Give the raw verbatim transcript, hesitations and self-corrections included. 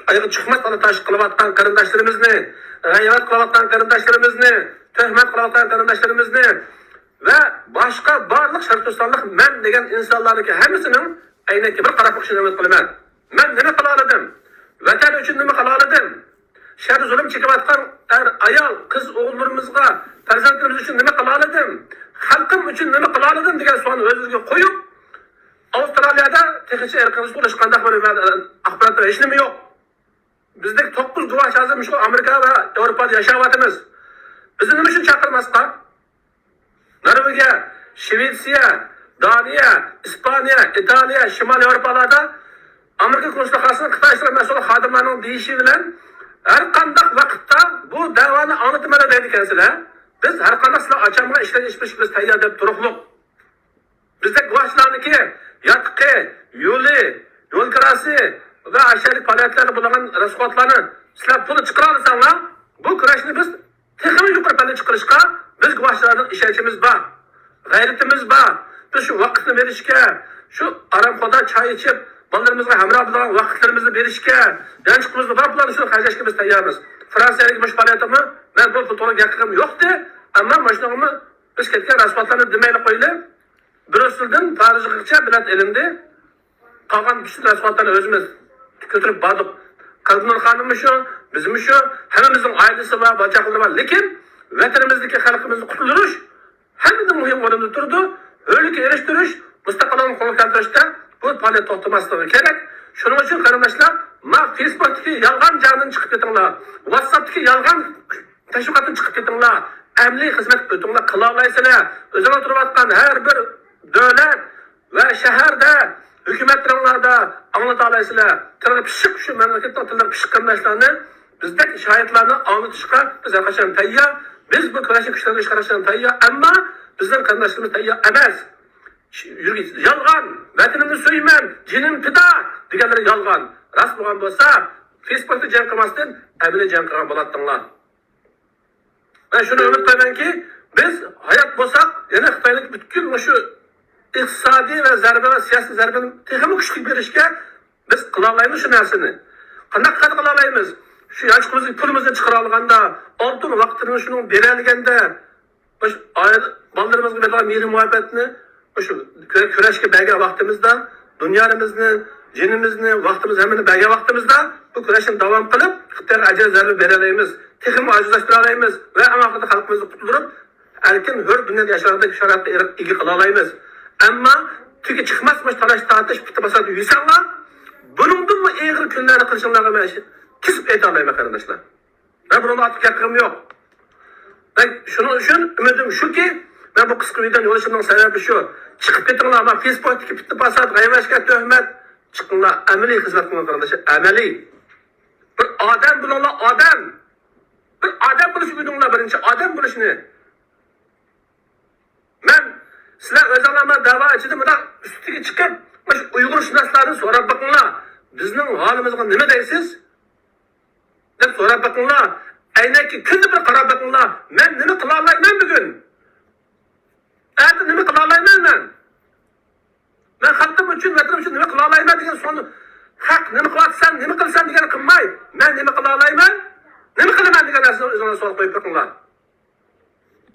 ئايىغى چىقماس تالا تاش قىلىۋاتقان قېرىنداشلىرىمىزنى، غەيۋەت قىلىۋاتقان قېرىنداشلىرىمىزنى، تۆھمەت قىلىۋاتقان قېرىنداشلىرىمىزنى ۋە باشقا بارلىق شەرقىستانلىق مەن دېگەن ئىنسانلارنىڭكى ھەممىسىنىڭ ئەينەككە بىر قاراپ بېقىشىنى ئۈمىد قىلىمەن. مەن نېمە قىلالىدىم؟ ۋەتەن ئۈچۈن نېمە قىلالىدىم؟ شەھەردە زۇلۇم چېكىۋاتقان ئەر، ئايال، قىز ئوغۇللىرىمىزغا، پەرزەنتلىرىمىز ئۈچۈن نېمە قىلالىدىم؟ خەلقىم ئۈچۈن نېمە قىلالىدىم دېگەن سوئالنى ئۆزىگە قويۇپ، ئاۋسترالىيەدە تېخىچە ئىرقىي سۇغۇرۇش قانداق بىر ئاخبارات ۋە ھېچنېمە يوق. بىزدەك توققۇز گۇۋاھچى ھازىر مۇشۇ ئامېرىكا ۋە ياۋروپادا ياشاۋاتىمىز. بىزنى نېمە ئۈچۈن چاقىرماسقا؟ نورۋېگىيە، شىۋېتسىيە، دانىيە، ئىسپانىيە، ئىتالىيە، شىمالىي ياۋروپالاردا ئامېرىكا كونسۇلخانىسىنىڭ خىتاي ئىشلار مەسئۇلى خادىملارنىڭ دېيىشى بىلەن ھەر قانداق ۋاقىتتا بۇ دەۋانى ئاڭلىتىمەن دەيدىكەنسىلەر. بىز ھەر قانداق سىلەر ئاچامغا ئىشلەش بىز تەييار دەپ تۇرۇقلۇق. بىزدەك گۇۋاھچىلارنىڭكى ياتىقى، يولى، يول كىراسى ۋە ئاشۇ يەردىكى پائالىيەتلەردە بولغان راسخوتلارنى سىلەر پۇل چىقىرالىساڭلار، بۇ كۈرەشنى بىز تېخىمۇ يۇقىرى پەللىگە چىقىرىشقا بىز گۇۋاھچىلاردىن ئىشەنچىمىز بار، غەيرىتىمىز بار. بىز شۇ ۋاقىتنى بېرىشكە، شۇ ئارامخوردا چاي ئىچىپ، بالىلىرىمىزغا ھەمراھ بولىدىغان ۋاقىتلىرىمىزنى بېرىشكە، يانچۇقىمىزدا بار پۇللارنى شۇ خەجلەشكە بىز تەييارمىز. فرانسىيەدىكى مۇشۇ پائالىيەتتىمۇ مەن بۇ پۇل توغرا گەپ قىلغىنىم يوقتى، ئەمما مۇشۇنىڭغىمۇ بىز كەتكەن راسخوتلارنى دېمەيلى قويىلى. بريۇسسېلدىن پارىژغىچە بېلەت ئېلىندى. قالغان پۈتۈن راسخوتلارنى ئۆزىمىز كۆتۈرۈپ باردۇق. كاردىنال خانىممۇ شۇ، بىزمۇ شۇ، ھەممىمىزنىڭ ئائىلىسى بار، بالا-چاقىلىرى بار. لېكىن ۋەتىنىمىزدىكى خەلقىمىزنى قۇتۇلدۇرۇش ھەممىدىن مۇھىم ئورۇندا تۇرىدۇ. ھۆرلۈككە ئېرىشتۈرۈش، مۇستەقىللىقنى قولغا كەلتۈرۈشتە بۇ پائالىيەت توختىماسلىقى كېرەك. شۇنىڭ ئۈچۈن قېرىنداشلار، ما فېيسبۇكتىكى يالغان جەڭدىن چىقىپ كېتىڭلار. ۋاتساپتىكى يالغان تەشۋىقاتتىن چىقىپ كېتىڭلار. ئەمەلىي خىزمەت ئۆتۈڭلار، قىلالايسىلەر. ئۆزۈڭلار تۇرۇۋاتقان ھەر بىر دۆلەت ۋە شەھەردە ھۆكۈمەتلىرىڭلاردا ئاڭلىتالايسىلەر. تىلغا پىششىق شۇ مەملىكەتنىڭ تىللىرى پىششىق قېرىنداشلارنى، بىزدەك شاھىتلارنى ئاڭلىتىشقا بىز ھەر قاچان تەييار. بىز بۇ كۈرەشنى كۈچلەندۈرۈشكە ھەر قاچان تەييار. ئەمما بىزنىڭ قېرىنداشلىرىمىز تەييار ئەمەس. يالغان، ۋەتىنىمنى سۆيىمەن، جېنىم پىدا دېگەنلىرى يالغان. راست بولغان بولسا، فېيسبۇكتا جەڭ قىلماستىن، ئەمەلىي جەڭ قىلغان بولاتتىڭلار. مەن شۇنى ئۈمىد قىلىمەنكى، بىز ھايات بولساق، يەنە خىتاينىڭ پۈتكۈل مۇشۇ ئىقتىسادىي ۋە زەربە ۋە سىياسىي زەربىنى تېخىمۇ كۈچلۈك بېرىشكە بىز قىلالايمىز شۇ نەرسىنى. قانداق قىلالايمىز؟ شۇ يانچۇقىمىزدىكى پۇلىمىزنى چىقىرالىغاندا، ئالتۇن ۋاقتىنى شۇنىڭ بېرەلىگەندە، مۇشۇ ئائىلە، بالىلىرىمىزغا بېرىدىغان مېھرى مۇھەببەتنى مۇشۇ كۆ-، كۈرەشكە بەرگەن ۋاقتىمىزدا، دۇنيانىمىزنى، جېنىمىزنى، ۋاقتىمىزنى ھەممىنى بەرگەن ۋاقتىمىزدا، بۇ كۈرەشنى داۋام قىلىپ، خىتايغا ئەجەل زەربە بېرەلەيمىز، تېخىمۇ ئاجىزلاشتۇرالايمىز ۋە ئەڭ ئاخىرىدا خەلقىمىزنى قۇتۇلدۇرۇپ، ئەركىن، ھۆر دۇنيادا ياشاۋاتقان شارائىتقا ئىگە قىلالايمىز. ئەمما تۈگى چىقماس مۇشۇ تالاش تارتىش، پىتنە پاسات يۈرسەڭلار، بۇنىڭدىنمۇ ئېغىر كۈنلەرنى قىلىشىڭلارغا مەن كېسىپ ئېيتالايمەن، قېرىنداشلار. مەن بۇنىڭدىن ئارتۇق گەپ قىلغۇم يوق. مەن شۇنىڭ ئۈچۈن ئۈمىدىم شۇكى، مەن بۇ قىسقا ۋىدېونى يوللىشىمنىڭ سەۋەبى شۇ. چىقىپ كېتىڭلار، مانا فېيسبۇكتىكى پىتنە پاسات، غەيۋەتكە تۆھمەت. چىقىڭلار، ئەمەلىي خىزمەت قىلىڭلار، قېرىنداشلار، ئەمەلىي. بىر ئادەم بولۇڭلار، ئادەم. بىر ئادەم بولۇشنى ئۆگىنىڭلار، بىرىنچى ئادەم بولۇشنى. مەن سىلەر ئۆزۈڭلار مانا دەۋا ئىچىدە مۇنداق ئۈستىگە چىقىپ، مۇشۇ ئۇيغۇرشۇناسلاردىن سوراپ بېقىڭلار، بىزنىڭ ھالىمىزغا نېمە دەيسىز؟ دەپ سوراپ بېقىڭلار. ئەينەككە كۈندە بىر قاراپ بېقىڭلار. مەن نېمە قىلالايمەن بۈگۈن؟ ئەتە نېمە قىلالايمەن مەن؟ مەن خەلقىم ئۈچۈن، ۋەتىنىم ئۈچۈن نېمە قىلالايمەن دېگەن سوئالنى، خەق نېمە قىلىۋاتىسەن، نېمە قىلىسەن دېگەننى قىلماي، مەن نېمە قىلالايمەن، نېمە قىلىمەن دېگەن نەرسىنى ئۆزۈڭلار سوئال قويۇپ بېقىڭلار.